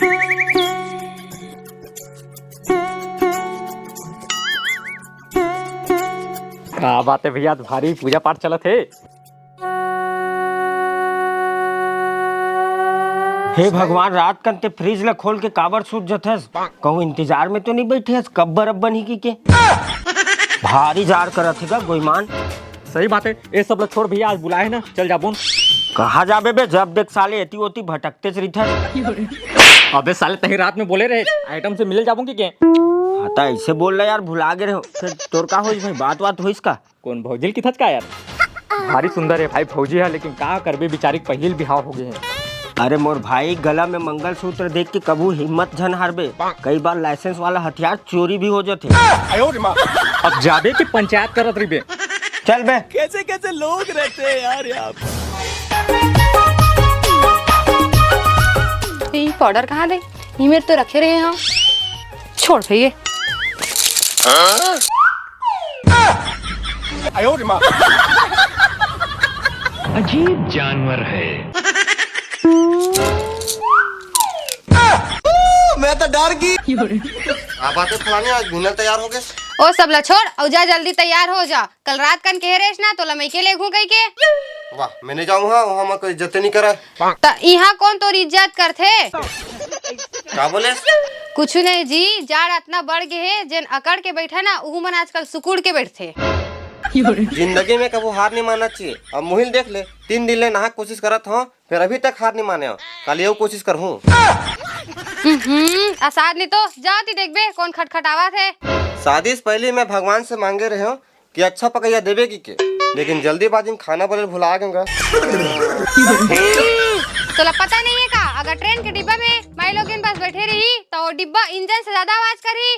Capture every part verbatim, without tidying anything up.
का बात है भैया, आज भारी पूजा पाठ चलत हे। हे भगवान, रात कन ते फ्रिज ला खोल के काबर सूत जथस? कहूँ इंतजार में तो नहीं बैठे हस, कब बरफ बनही कहिके? भारी जाड़ करत हे गा गोईमान। सही बात है, ये सब ला छोड़ भैया, आज बुलाए ना, चल जाबो। कहाँ जाबे बे, जब देख साले एती ओती भटकतेच रहिथस। अबे साले, तही रात में बोले रहे, आइटम से मिले जाबो कहिके। हाँ, त ऐसे बोल रहा यार, भुला गे रहे हो। फिर तोर का होइस भाई, बात बात होइस का? कौन भौजी ल किथस का यार? भारी सुंदर है भाई भौजी है, लेकिन का करबे, बिचारी के पहिली बिहाव हो गए हैं। अरे मोर भाई, गला में मंगलसूत्र देख के कभू हिम्मत झन हारबे। कई बार लाइसेंस वाला हथियार चोरी भी हो जाथे। अब जाबे कि पंचायत करत रहिबे? चल बे। कैसे कैसे लोग रहते हैं यार यहाँ पे। ये पाउडर कहाँ दे? ये मेरे तो रखे रहे हैं। छोड़ भैया। अजीब जानवर है। मैं तो डर गई। का बात है फलानी, आज भिनल तैयार हो गए? ओ सब ला छोड़, अउ जा जल्दी तैयार हो जा। कल रात कन कहे रेस ना, तोला मइके ले घूं कहिके। वाह, मैं नहीं जाऊँ, हाँ, वहाँ मैं कोई इज्जत नहीं करा। त इहाँ कौन तोर इज्जत करथे? का बोले? कुछ नहीं जी, जाड़ अतना बढ़ गे हे, जेन अकड़ के बैठा ना, उहू मन आजकल सुकुड़ के बैठथे। जिंदगी में कभू हार नहीं मानना चाहिए। अब मुहिल देख ले, तीन दिन ले नहा कोशिश करत हो, फिर अभी तक हार नहीं माने हो। कल ये कोशिश करहूँ। हम्म, असाद नहीं तो जाती देखबे कौन खटखटावत हे। शादी से पहले मैं भगवान से मांगे रहे हूँ कि अच्छा पकैया देबे कहिके, लेकिन जल्दीबाजी में खाना बोले भुला गंगा। तोला पता नहीं है का, अगर ट्रेन के डिब्बा में माई लोगिन बस बैठे रही, तो वो डिब्बा इंजन से ज्यादा आवाज करही।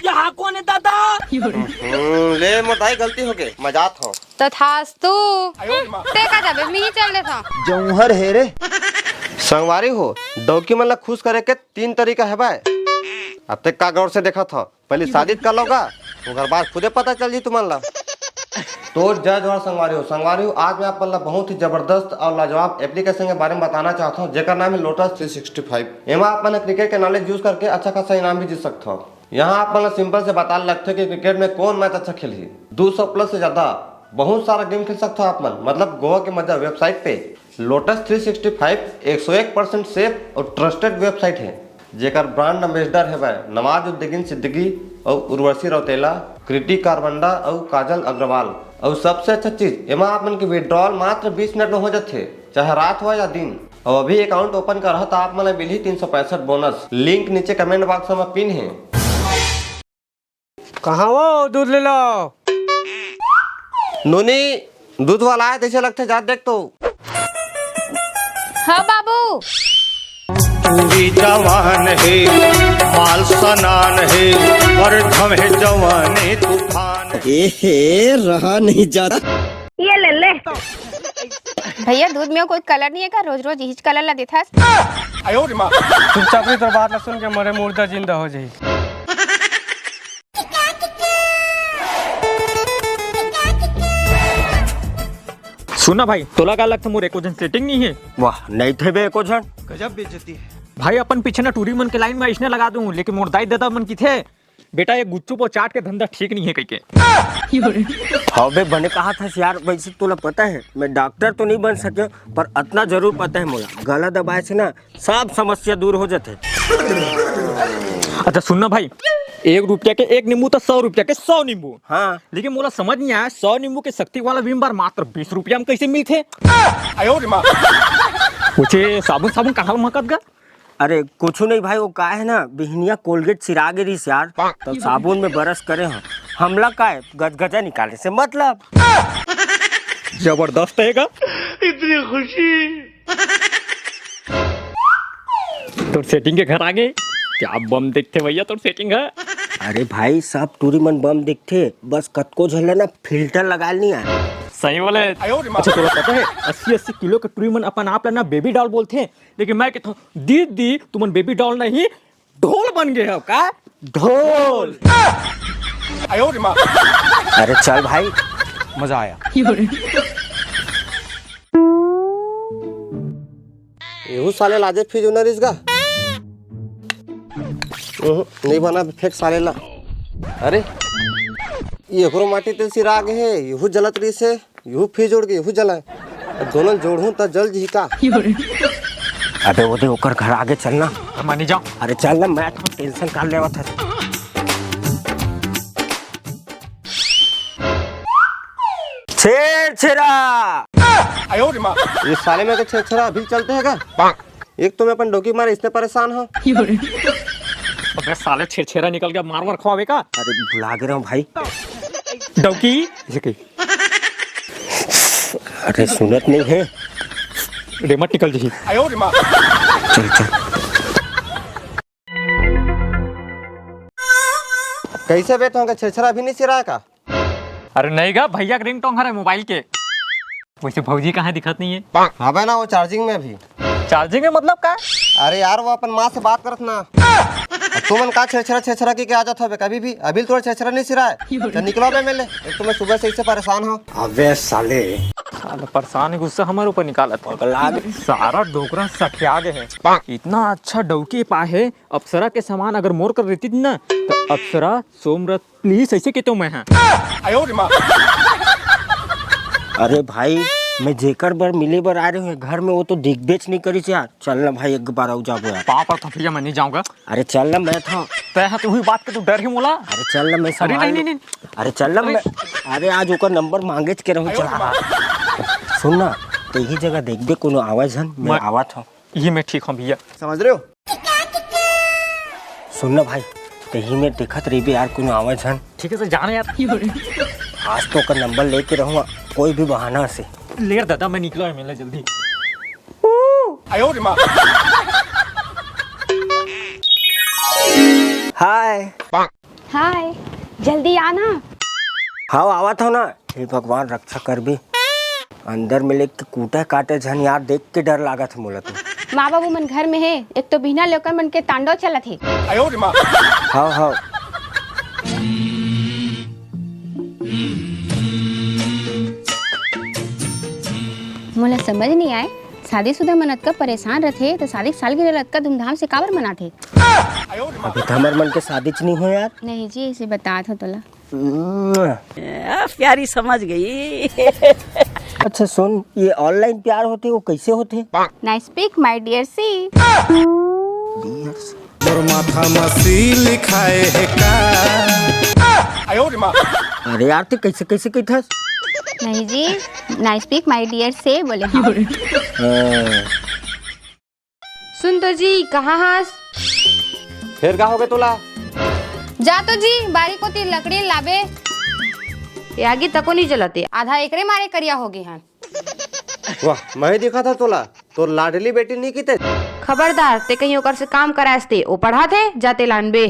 यहाँ कौन है दादा? हम्म, ले मोर दाई, गलती हो गए, मैं जात हूँ। तथास्तु। ते का जाबे, मिही चल देता। जौहर है रे। संगवारी हो, डौकी मन ला खुश करे के तीन तरीका है भाई। अब तक का गौर से देखा था, पहले शादी कर लोगा, ओकर बाद खुदे पता चल जी तुमन ला। तो जय जोहार संगवारी हो। संगवारी हो, आज मैं आप मन ला बहुत ही जबरदस्त और लाजवाब एप्लीकेशन के बारे में बताना चाहता हूँ, जेकर नाम है लोटस थ्री सिक्सटी फाइव। एमा आप मन क्रिकेट के नॉलेज यूज करके अच्छा खासा इनाम भी जीत सकते हो। यहाँ आप मन ला सिंपल से बता लगथे कि क्रिकेट में कौन मैच अच्छा खेलही। दो सौ प्लस से ज्यादा बहुत सारा गेम खेल सकते हो आप मन, मतलब गोवा के मजा वेबसाइट पे। लोटस थ्री सिक्सटी फाइव एक सौ एक परसेंट सेफ और ट्रस्टेड वेबसाइट है, जेकर ब्रांड एम्बेसडर हेवय नवाजुद्दीन सिद्दीकी अउ उर्वशी रौतेला, कृति कारबंडा अउ काजल अग्रवाल। अउ सबसे अच्छा चीज, एमा आप मन के विड्रॉल मात्र बीस मिनट में हो जाथे, चाहे रात हो या दिन। अउ अभी अकाउंट ओपन करहा त आप मन ला मिलही तीन सौ पैंसठ बोनस। लिंक नीचे कमेंट बॉक्स में पिन है। कहाँ वो दूध ले लो? नोनी, दूध वाला आए तैसे लगथे, जा देख तो। हाँ बाबू। पूरी जवान है, माल सनान है, और धमे जवानी तूफान। ए हे, रहा नहीं जाता। ये ले ले। भैया, दूध में कोई कलर नहीं है का? रोज रोज इहीच कलर ला देथस। चुपचाप रही, तोर बात ला सुन के मोरे मुर्दा जिंदा हो जाही। सुन ना भाई, तोला का लगथे मोर एको झन सेटिंग नहीं है? वाह, नहीं थे बे एको झन। गजब बेइज्जती है। भाई, अपन पीछे ना टूरी मन के लाइन में अइसने लगा दूं, लेकिन मोर दाई ददा मन किथे, बेटा, ये गुपचुप और चाट के धंधा ठीक नहीं है कहिके। हाँ बे, बने कहा था यार। वैसे तोला पता है, मैं डॉक्टर तो नहीं बन सके, पर अतना जरूर पता है मोला, गला दबाए से ना सब समस्या दूर हो जाथे। अच्छा सुन ना भाई, एक रुपया के एक नींबू तो सौ रुपया के सौ नींबू। हाँ। लेकिन मोला समझ नहीं आया, सौ नींबू के शक्ति वाला विम बार मात्र बीस रुपया में कैसे मिलथे? उसे साबुन, साबुन कहाँ महकत गा? अरे कुछ नहीं भाई, वो का है ना, बिहनिया कोलगेट सिरा गे रहिस यार, तब साबुन में बरस करे हो। हमला का है, गजगजा निकाले से मतलब। जबरदस्त है गा। इतनी खुशी। तोर सेटिंग के घर आ गए। क्या बम दिखथे भैया तोर सेटिंग है। अरे भाई, सब टूरी मन बम दिखथे, बस कतको झन ला ना फिल्टर लगा नहीं आए। सही बोले। अच्छा, तोला पता है, अस्सी अस्सी किलो के टूरी मन अपन आप ला ना बेबी डॉल बोलथे, लेकिन मैं कहता हूँ, दीदी, तुमन बेबी डॉल नहीं, ढोल बन गए हो का? ढोल। अरे चल भाई, मजा आया। एहू साले लाजे फिर उनर इसका। उहुं, नहीं बना, फेंक साले ला। अरे, ये एकरो माटी तेल सिरा गे हे, यहू जलत रहिस हे, यहू फिर जोड़ के यहू जला। अब दोनों जोड़हूं त जल जही का? अबे वो दे, ओकर घर आगे चलना। हम नहीं जाओ। अरे चल ना, मैं तो टेंशन कर लेवत हस। छेरछेरा। ये साले में के छेरछेरा अभी चलते हैं का? एक तो मैं अपन डौकी मारे इसने परेशान हो। अबे साले, छेरछेरा निकल गया, मार वार खवावे का? अरे भुला गे रहा हूँ भाई। डौकी, इसे कही। अरे सुनत नहीं है। रेमट निकल जही। चल चल। कैसे बे, तुमका छेरछेरा भी नहीं सिराय का? अरे नहीं गा, भैया के रिंगटोन हरे मोबाइल के। वैसे भौजी कहाँ दिखत नहीं है? हवे ना, वो चार्जिंग में अभी। चार्जिंग में मतलब का? अरे यार, वो अपन माँ से बात करत ना। अब तुमन का छेरछेरा छेरछेरा की के आ जात हवे कभी भी? अभी तोर छेरछेरा नहीं सिराय। चल निकलो बे मेले, एक तो मैं सुबह से इससे परेशान हूँ। अबे साले। साला परेशान गुस्सा हमारे ऊपर निकालत है। पगला दे। सारा डोकरा सठिया गे है। इतना अच्छा डौकी पाए है, अप्सरा के समान अगर मोर कर रहती ना, तो अप्सरा सोमरथ प्लीज, ऐसे कहते हूँ मैं, हाँ। अरे भाई, मैं जेकर बर मिले बर आ रहे हूँ घर में, वो तो दिखबेच नहीं करिस यार। चल ना भाई, एक बार आऊ जाबो यार। पाँव पड़थों भैया, मैं नहीं जाऊंगा। अरे चल ना, मैं था। तय हा, तू ही बात के तू डर ही मोला। अरे चल ना, मैं अरे संभाल नहीं, लूँ। नहीं, नहीं। अरे चल ना, अरे। मैं, अरे आज ओकर नंबर मांगेच के रहूँ, चला। सुन ना, तो यही जगह देखबे, कोनो आवे झन, मैं मैं आवा था। ये मैं ठीक हूँ भैया। समझ रहे हो? सुन ना भाई, तही में देखत रहिबे यार, कोनो आवे झन। ठीक है सर, जाना यार। आज तो ओकर नंबर लेके रहूंगा, कोई भी बहाना से। ले यार दादा, मैं निकला है मेला जल्दी। हाय। हाय, जल्दी आ ना। हाँ, आवत हो ना। हे भगवान, रक्षा करबे। अंदर में लेके कूटे काटे झन यार, देख के डर लागत हे मोला तो। माँ बाबू मन घर में हे, एक तो बिहना ले ओकर मन के तांडव चलत हे। हाँ, हाँ। मोला समझ नहीं आए, शादीशुदा मन अतका परेशान रथे, त शादी के सालगिरह ल अतका धूमधाम से काबर मनाथे? अभी तो हमर मन के शादी च नहीं हो यार। नहीं जी, इसे बतात हो तोला। आ, प्यारी समझ गई। अच्छा सुन, ये ऑनलाइन प्यार होथे, वो कैसे होथे? Nice pic, my dear C। मोर माथा म C लिखाए हे का? अरे यार, ते कैसे, कैसे कहिथस? नहीं जी, nice pic, my dear C बोले हँव। हाँ। सुन तो जी, कहाँ हस? फेर का होगे तोला? जा तो जी, बारी कोती लकड़ी लाबे। ये आगी तको नहीं जलत हे। आधा एकरे मारे करिया होगे हन। वाह, मैं ही दिखाथों तोला, तोर लाडली बेटी नहीं किते। खबरदार, ते कहीं ओकर से काम करायस ते, वो पढ़ाथे, जाते लानबे।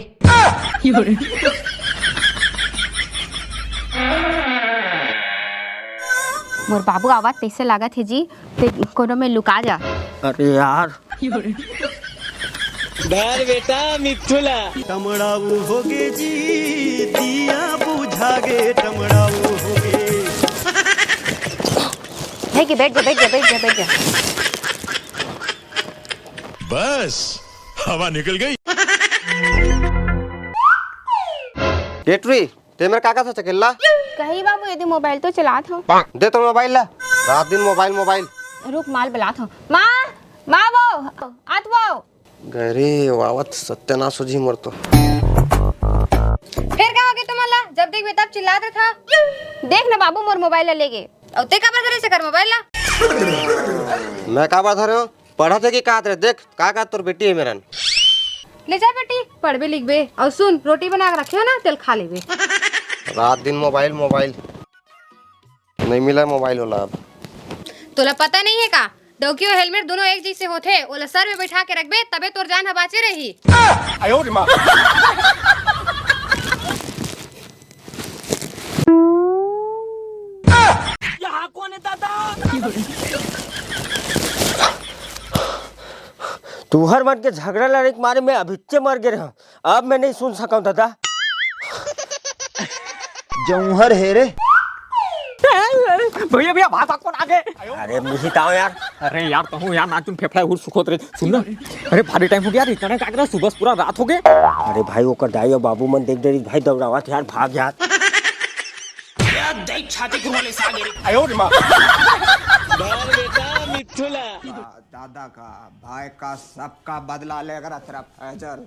मोर बाबू आवत तैसे लागत हे जी, ते कोनो में लुका जा। अरे यार। धर बेटा मिट्ठू ला। टमड़ाऊ होगे जी, दिया बुझागे, टमड़ाऊ होगे। हे कि बैठ जा, बैठ जा, बैठ जा, बैठ जा। बस, हवा निकल गई। केटरी, ते मेर का कथस अकेल्ला? कही बाबू, ये दे मोबाइल तो चलात हँव। दे तोर मोबाइल ला। रात दिन मोबाइल, मोबाइल। रुक, माँ ल बलात हँव। माँ, माँ वो, आत वो। गए रे, वावत सत्यानाश हो जी मोर तो। फेर का होगे तुमन ला? जब देखबे तब चिल्लात रथव। देख ना बाबू, मोर मोबाइल ला लेगे। अउ ते काबर धरे से कर मोबाइल ला? मैं काबर धरे हँव? पढ़त हे कि कात रे, देख, का का तोर बेटी हे मेरन। ले जा बेटी, पढ़बे लिखबे। अउ सुन, रोटी बना के रखे हँव ना, तेला खा लेबे। रात दिन मोबाइल, मोबाइल। नहीं मिला मोबाइल वाला अब। तोला पता नहीं हे का? डौकी अउ हेलमेट दोनों एक जइसे होथे, ओला सर में बैठा के रखबे, तबे तोर जान ह बाचे रही। तुहर मन के झगड़ा लड़े के मारे मैं अभिच्चे मर गे रहूं। अब मैं नहीं सुन सकूं दादा। जौहर हे रे। भैया, भैया, भाई साहब, कौन आ गए? अरे, मिहिताओ यार। अरे यार, कहूँ यार, नाचुन फेफड़ा हुर सुखोत रे। सुन ना, अरे, भारी टाइम हो गया यार, इतना टाइम का करे, सुबह से पूरा रात हो गए। अरे भाई, ओकर दाई और बाबू मन देख डरिस भाई, दौड़ावत यार, भाग यार। दादा का, भाई का, सबका बदला लेकर तेरा फैजल।